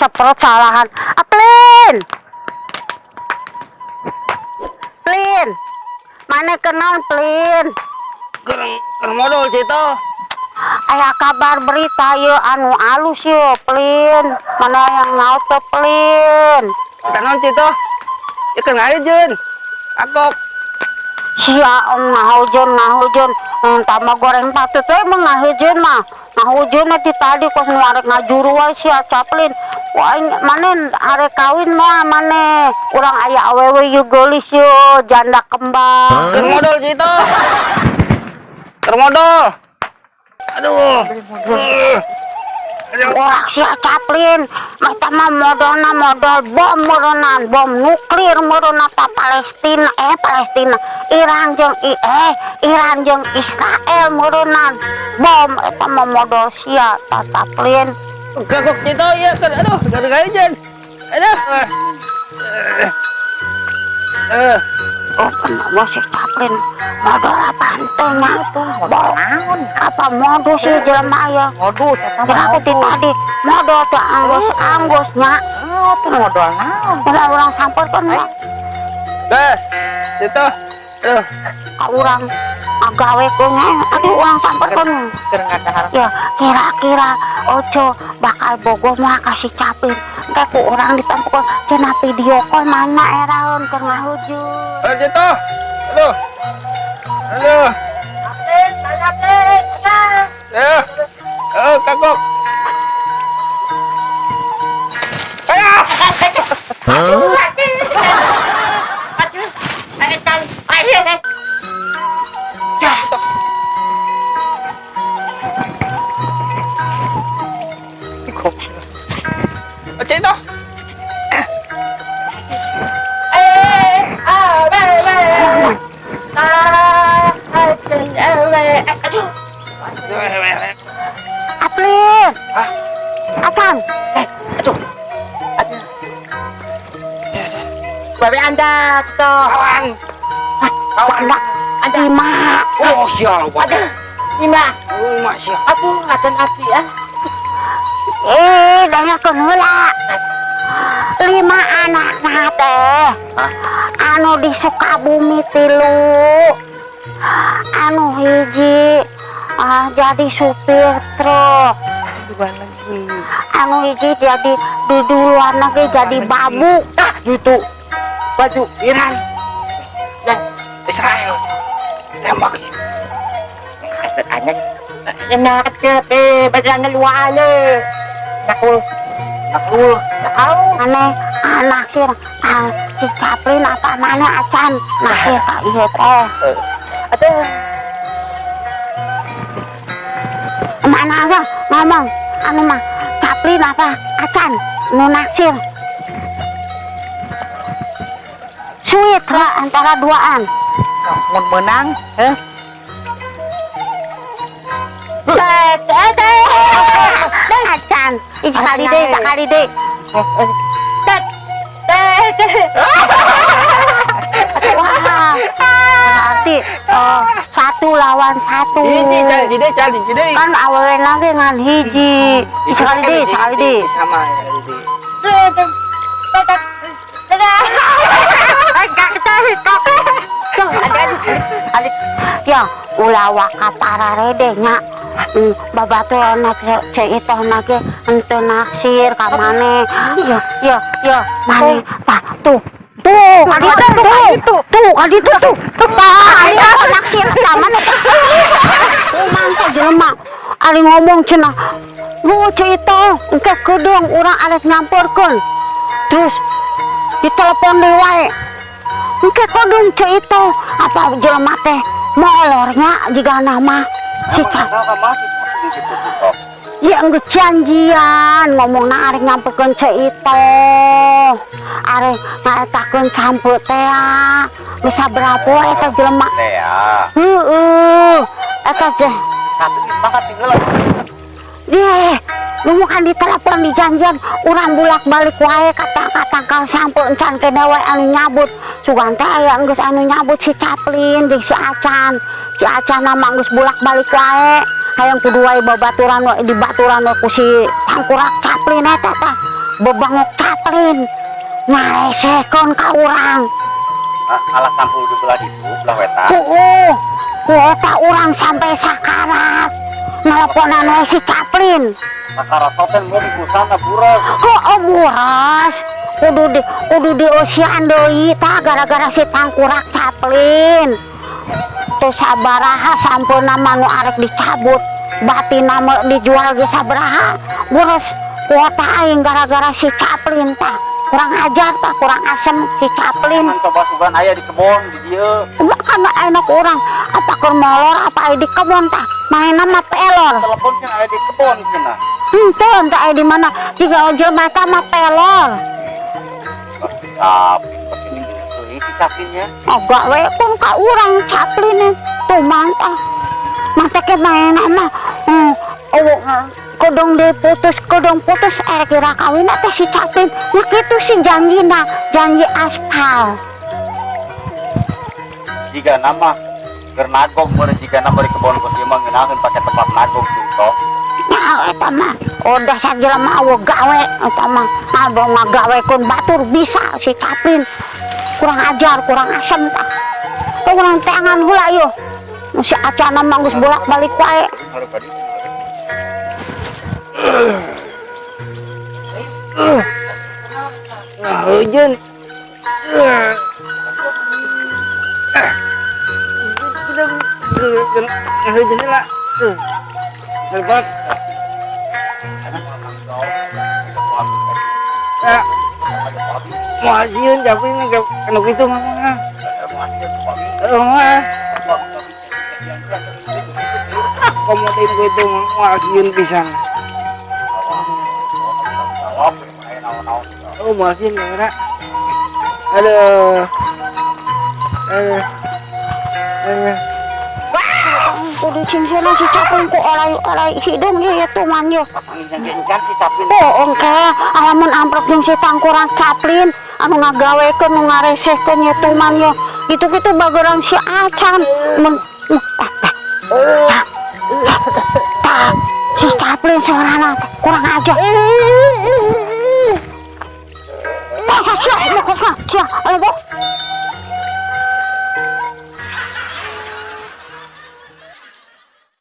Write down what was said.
Ceprot salahan. Aplin. Plin. Maneh kenal, Plin? Keur keur modol, Ceu Itoh. Aya kabar berita ye anu alus ye, Plin. Maneh hayang nyaho teu, Plin? Kita naon, Ceu Itoh? Ya keur ngajeun. Akok. Sia om ngahujeun ngahujeun. Tama goreng patut we mah ngahujeun mah. Ngahujeun ti tadi kos nu arek ngajuru wae sia, Caplin. Wah, maneh arek kawin mah maneh? Urang aya awewe ye geulis ye, janda kembang. Keur modol, Ceu Itoh. Keur modol. Aduh. Wah, sia, Caplin, mata mah modolna modol bom meureunnan, bom nuklir meureunna ta Palestina, eh Palestina, Iran jeung Iran jeung Israel meureunnan. Bom eta mah modol sia ta, Caplin. Kagok, Ceu Itoh, ya keur aduh, keur ngajeun. Aduh. Eh. Oh, bener si Caplin modol apaan teh nya? Modol naon? Apa modus sih jelema ya? Modus eta Kira mah. Aku ti tadi modol teh anggos-anggos nya. Oh, itu modol naon? Ulah urang samperkeun mah. Gas. Ceu Itoh. Aduh. Ka urang agawe nya. Aduh, urang samperkeun. Keur ngadahar. Ya, kira-kira Ojo bakal bogoh mah ka si Caplin? Engke ku urang ditempukeun cenah video call mana eraeun keur ngahujud. Aduh, Ceu Itoh. Aduh. Aduh. Ya. Oh, kagok. Ayo. Aduh, aduh, ayo. Jatuh. Oh, Ceu Itoh. Eh, ah, B, B. Ah, A, C, L, aduh. Aplin. Ah. Akan. Eh, aduh. Aduh. Babe anda, tuh. Kawan. Kawan. Anak lima. Oh, sial. Aduh, lima. Oh, masya. Aduh, ngadan abdi ah. Eh, danyakeun heula. Lima anak teh. Anu di Sukabumi tilu. Anu hiji ah, jadi supir truk. Luar negeri. Anu hiji jadi di luar negeri jadi babu. Ah, gitu. Baju Iran, dan Israel. Tembak. Anak enak ke badan luar le. Naku, Aku. Naku. Aneh anak sih ah, si Caplin apa mana acan naksir ka ieu teh? Aduh, Mana aja ngomong anu mah Caplin apa acan nu naksir? Suit lah antara duaan. Mun menang, eh? Teh, teh, teh. Acan ih, sekali deh, sekali deh. Teh, teh, teh. Wah, berarti oh, 1 lawan 1. Hiji, cari hiji, cari hiji deui. Kan awewe lagi ngan hiji. Sekali deh, sekali deh. Sama ya, hiji. Teh, teh, teh, teh. Ya ulah waka pararede nya. Babaturan Ceu Itoh ge henteu naksir ka maneh. Ya ya ya, maneh tah tuh tuh ka ditu tuh tuh ka ditu tuh tuh tah aya naksir ka maneh. Kumaha jelema ari ngomong cenah lu Ceu Itoh engke kedeung urang arek nyamperkeun, terus ditelepon deui wae engke kedeung Ceu Itoh. Apa jelema teh molornya jiga nama si Cap? Ya enggeus janjian ngomongna arek nyamperkeun Ceu Itoh, arek ngaetakeun sampeu teh geus sabaraha poe eta jelema. Teh ya. Heeh, eta teh. Satu sepakat tinggal. Ye, lu kan ditelepon di janjian urang bulak-balik wae kata tangkal sampeu encan kene wae anu nyabut. Sugan teh aya geus anu nyabut si Caplin jeung si Acan. Si Acan mah geus bulak-balik wae. Hayang kudu wae babaturan wae dibaturan wae ku si tangkurak Caplin eta tah. Bebangok Chaplin ngaresekeun ka urang. Ah, alah kampung di belah itu, belah wetan. Heeh. Kuota urang sampai sakarat. Nelponan we si Chaplin. Sakarat teh mau di busana buras. Heeh, buras. Kudu dieusian deui tah gara-gara si tangkurak Chaplin. Teu sabaraha sampeuna mah nu arek dicabut. Batina mah dijual ge sabaraha. Buras kuota aing gara-gara si Chaplin tah. Kurang ajar tah, kurang asem si Chaplin. Kan coba sugan aya di kebon di dieu. Makana enak urang apa keur molor apa aya di kebon tah. Mainna mah pelor. Telepon kan aya di kebon cenah. Henteu, entah aya di mana. Jika jelema eta mah pelor. Chaplin pasti ini si Chaplinnya. Oh, gawe pun ka urang Chaplin tuh mantap. Mantap ke mainna mah. Oh, kodong diputus, kodong putus erek kira kawin teh si Chaplin. Nah kitu sih janjina, janji aspal. Jika nama keur nagog meureun jika nama di kebon ku si mah ngeunaheun pake tempat nagog sih toh. Ya eta mah, oh dasar jelema eueuh gawe eta mah. Ngabong ngagawekeun batur bisa si Chaplin. Kurang ajar, kurang asem tah. Teu urang teangan heula yeuh. Si acana mah geus bolak-balik wae. Ngahujeun. Ngahujeun heula. Serbat. Ya. Moal sieun Japin ka anu kitu mah. Heeh mah. Komo deui kitu mah moal sieun pisan. Oh, moal sieun kamera. Aduh. Aduh. Aduh. Kudu cincin si Chaplin ku olay-olay hidung ieu ya tuman yeuh. Encan si Chaplin. Oh, engke alamun amprok jeung si tangkurak Chaplin anu ngagawekeun nu ngaresehkeun ye tuman yeuh. Gitu-gitu bageran si Acan. Mun tah, si Chaplin sorana kurang ajar. Tah, sia, sia, sia, ayo, bok.